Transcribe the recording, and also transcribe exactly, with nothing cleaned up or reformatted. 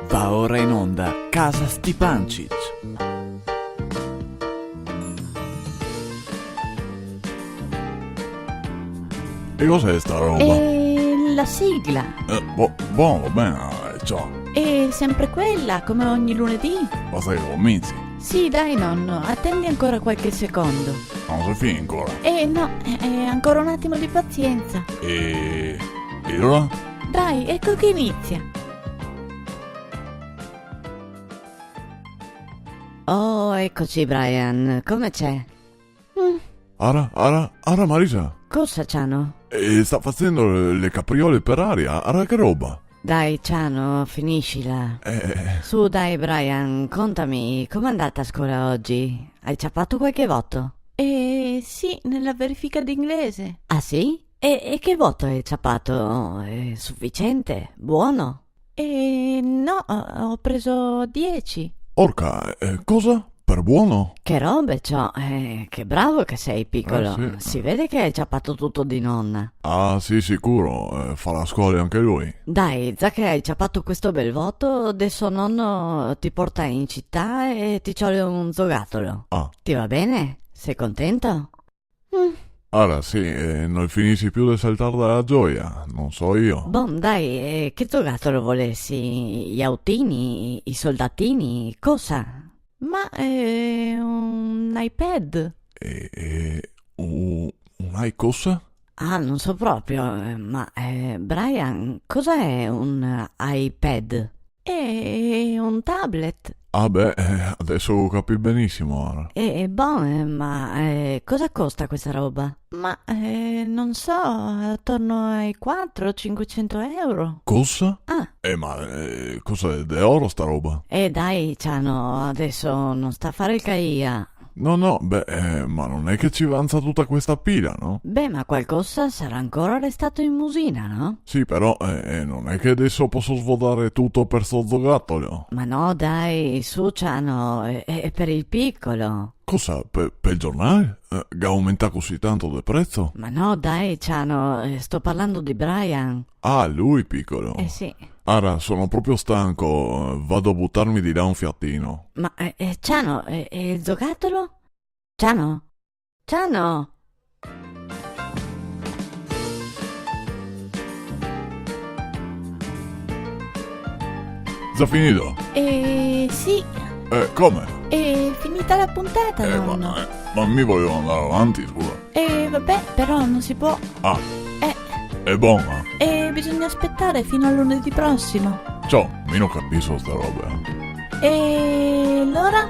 Va ora in onda Casa Stipancich. E cos'è sta roba? È la sigla. Eh, bo-, bon, va ben, eh, ciò. È sempre quella, come ogni lunedì. Basta che cominci. Sì, dai, nonno, attendi ancora qualche secondo. Ma non si finì ancora? Eh, no, eh, eh, ancora un attimo di pazienza. E, e allora? Dai, ecco che inizia. Oh, eccoci, Brian. Come xe? Mm. Ara, ara, ara, Marisa. Cosa, Ciano? Eh, sta facendo le, le capriole per aria. Ara che roba. Dai, Ciano, finiscila. Eh. Su, dai, Brian, contami, com'è andata a scuola oggi? Hai ciapato qualche voto? Eh, sì, nella verifica d'inglese. Ah, sì? E, e che voto hai ciapato? È sufficiente? Buono? Eh, no, ho, ho preso dieci. Orca, eh, cosa? Per buono? Che robe, ciò, eh, che bravo che sei, piccolo. Eh, sì. Si vede che hai ciapato tutto di nonna. Ah, sì, sicuro, eh, fa la scuola anche lui. Dai, già che hai ciapato questo bel voto, adesso nonno ti porta in città e ti ciole un zogatolo. Ah. Ti va bene? Sei contento? Mm. Ara, sì, eh, non finisi più de saltar dalla gioia, non so io. Bon, dai, eh, che zogatolo volesi? I autini, i soldatini, cosa? Ma, eh, un iPad. Eh, eh, u-, un i-, cosa? Ah, non so proprio, eh, ma, eh, Brian, cosa è un iPad? È un tablet. Ah, beh, eh, adesso ho capito benissimo, ara. Eh, eh, bon, eh, ma, eh, cosa costa questa roba? Ma, eh, non so, attorno ai quattro, cinquecento euro. Cosa? Ah. Eh, ma, eh, cosa è, de oro sta roba? Eh, dai, Ciano, adesso non sta a fare il caia. No, no, beh, eh, ma non è che ci avanza tutta questa pila, no? Beh, ma qualcosa sarà ancora restato in musina, no? Sì, però, eh, eh, non è che adesso posso svuotare tutto per sto zogatolo. Ma no, dai, su, Ciano, è, è per il piccolo. Cosa? Per, per il giornale? Eh, che aumenta così tanto de prezzo? Ma no, dai, Ciano, eh, sto parlando di Brian. Ah, lui, piccolo. Eh, sì. Ara, sono proprio stanco, vado a buttarmi di là un fiatino. Ma, eh, eh, Ciano, eh, e il giocattolo? Ciano? Ciano? Già finito? Eh, sì. Eh, come? È finita la puntata, eh, nonno. Ma, eh, ma mi volevo andare avanti, scusa. Eh, vabbè, però non si può. Ah. Eh. È buona. E bisogna aspettare fino a lunedì prossimo. Ciò, mi non capisco sta roba. E allora?